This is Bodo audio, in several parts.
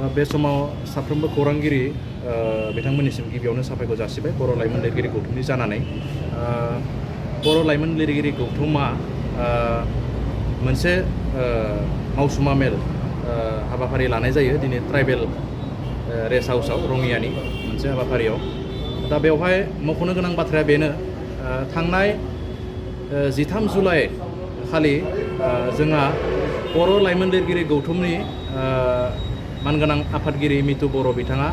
बे समाव साफ्रोमबो खौरांगिरि बिथांमोननिसिम गिबियावनो साबायखर जासिबाय बर' लाइमोन लिरगिरि गौथुमनि जानानै बर' लाइमोन लिरगिरि गौथुमा मोनसे मावसुमा मेल हाबाफारि लानाय जायो दिनै ट्राइबेल रेस्ट हाउसआव रङियानि मोनसे हाबाफारियाव दा बेवहाय मख'नो गोनां बाथ्राया बेनो थांनाय 13 जुलाइ खालि जोंहा बर' लाइमोन लिरगिरि गौथुमनि मानगोनां आफादगिरि मितु बर' बिथाङा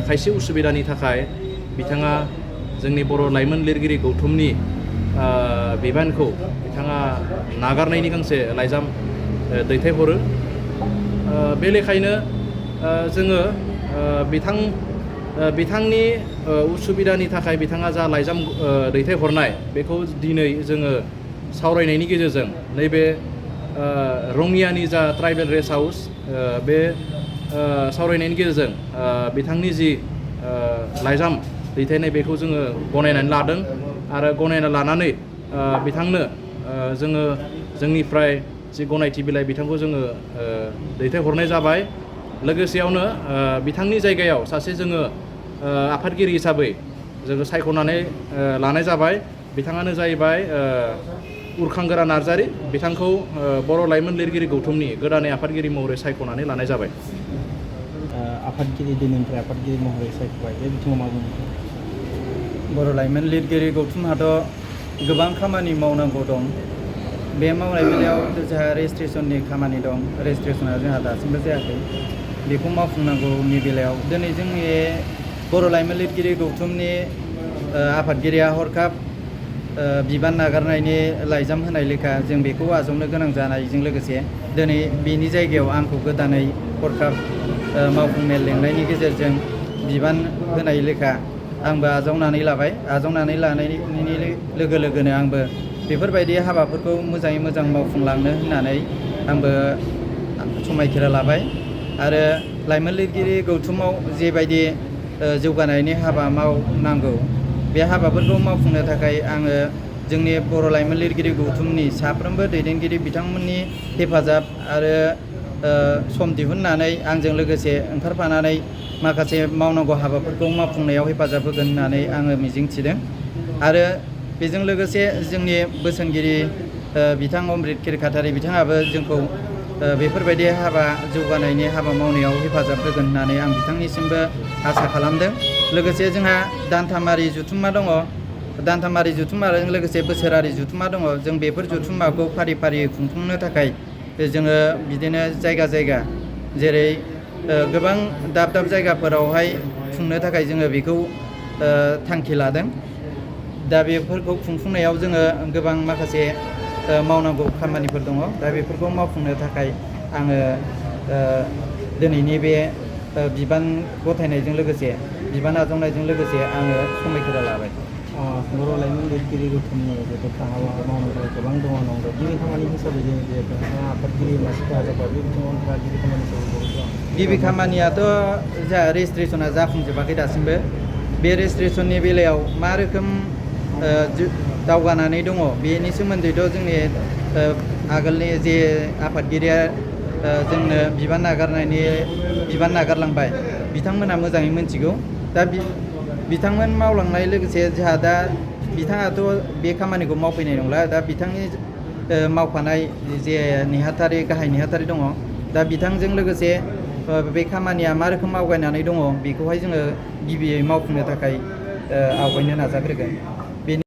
खायसे उसुबिदानि थाखाय बिथाङा जोंनि बर' लाइमोन लिरगिरि गौथुमनि बिबानखौ बिथाङा नागारनायनि गांसे लाइजाम दैथायहरो बे लेखायैनो जोङो बिथांनि उसुबिदानि थाखाय बिथाङा जा लाइजाम दैथायहरनाय बेखौ दिनै जोङो सावरायनायनि गेजेरजों नैबे रङियानि जा ट्राइबेल रेस्ट हाउस बे सावरायनायनि गेजेरजों बिथांनि जि लाइजाम दैथायनाय बेखौ जोङो गनायनानै लादों आरो गनायना लानानै बिथांनो जोङो जोंनिफ्राय जि गनायथि बिलाइ बिथांखौ जोङो दैथायहरनाय जाबाय लोगोसेयावनो बिथांनि जायगायाव सासे जोङो आफादगिरि हिसाबै जोङो सायख'नानै लानाय जाबाय बिथाङानो जाहैबाय उरखांगोरा नार्जारि बिथांखौ बर' लाइमोन लिरगिरि गौथुमनि गोदानै आफादगिरि महरै सायख'नानै लानाय जाबाय आफादगिरि दिनैनिफ्राय आफादगिरि महरै सायख'बाय बे बिथिङाव मा बुंनो बर' लाइमोन लिरगिरि गौथुमहाथ' गोबां खामानि मावनांगौ दं बे मावनाय बेलायाव जोंहा रेजिस्ट्रेसननि खामानि दं रेजिस्ट्रेसना जोंहा दासिमबो जायाखै बेखौ मावफुंनांगौनि बेलायाव दिनै जोंनि बर' लाइमोन लिरगिरि गौथुमनि आफादगिरिया हरखाब बिबान नागारनायनि लाइजाम होनाय लेखा जों बेखौ आजावनो गोनां जानायजों लोगोसे दिनै बेनि जायगायाव आंखौ गोदानै हरखाब मावफुं मेल लेंनायनि गेजेरजों बिबान होनाय लेखा आंबो आजावनानै लाबाय आजावनानै लानायनि लोगो लोगोनो आंबो बेफोरबायदि हाबाफोरखौ मोजाङै मोजां मावफुंलांनो होननानै आंबो समायखिरा लाबाय आरो लाइमोन लिरगिरि गौथुमाव जेबायदि जौगानायनि हाबा मावनांगौ बे हाबाफोरखौ मावफुंनो थाखाय आङो जोंनि बर' लाइमोन लिरगिरि गौथुमनि साफ्रोमबो दैदेनगिरि बिथांमोननि हेफाजाब आरो सम दिहुननानै आंजों लोगोसे ओंखारफानानै माखासे मावनांगौ हाबाफोरखौ मावफुंनायाव हेफाजाब होगोन होननानै आङो मिजिंथिदों आरो बेजों लोगोसे जोंनि बोसोनगिरि बिथां अमृत खिरखातारि बिथाङाबो जोंखौ बेफोरबायदि हाबा जौगानायनि हाबा मावनायाव हेफाजाब होगोन होननानै आं बिथांनिसिमबो आसा खालामदों लोगोसे जोंहा दानथामारि जथुम्मा दङ दानथामारि जथुम्माजों लोगोसे बोसोरारि जथुम्मा दङ जों बेफोर जथुम्माखौ फारि फारि खुंफुंनो थाखाय जोङो बिदिनो जायगा जायगा जेरै गोबां दाब दाब जायगाफोरावहाय खुंनो थाखाय जोङो बेखौ थांखि लादों दा बेफोरखौ खुंफुंनायाव जोङो गोबां माखासे मावनांगौ खामानिफोर दङ दा बेफोरखौ मावफुंनो थाखाय आङो दिनैनि बे बिबान गथायनायजों लोगोसे बिबान आजावनायजों लोगोसे आङो समायखिरा लाबाय बर' लाइमोन लिरगिरि गौथुमनि जिहेतु हाबा मावनांगौ गोबां दङ नंगौ गिबि खामानि हिसाबै जों जिहेतु नोंथाङा आफादगिरि मासिखौ जाबाय बे बिथिङाव नोंथाङा गिबि खामानिखौ गिबि खामानियाथ' जोंहा रेजिस्ट्रेसना जाफुंजोबाखै दासिमबो बे रेजिस्ट्रेसननि बेलायाव मा रोखोम दावगानानै दङ बेनि सोमोन्दैथ' जोंनि आगोलनि जे आफादगिरिया जोंनो बिबान नागारलांबाय बिथांमोना मोजाङै मिथिगौ दा बिथांमोन मावलांनाय लोगोसे जोंहा दा बिथाङाथ' बे खामानिखौ मावफैनाय नंला दा बिथांनि मावफानाय जे नेहाथारि गाहाय नेहाथारि दङ दा बिथांजों लोगोसे बे खामानिया मा रोखोम आवगायनानै दङ बेखौहाय जोङो गिबियै मावफुंनो थाखाय आवगायनो नाजाग्रोगोन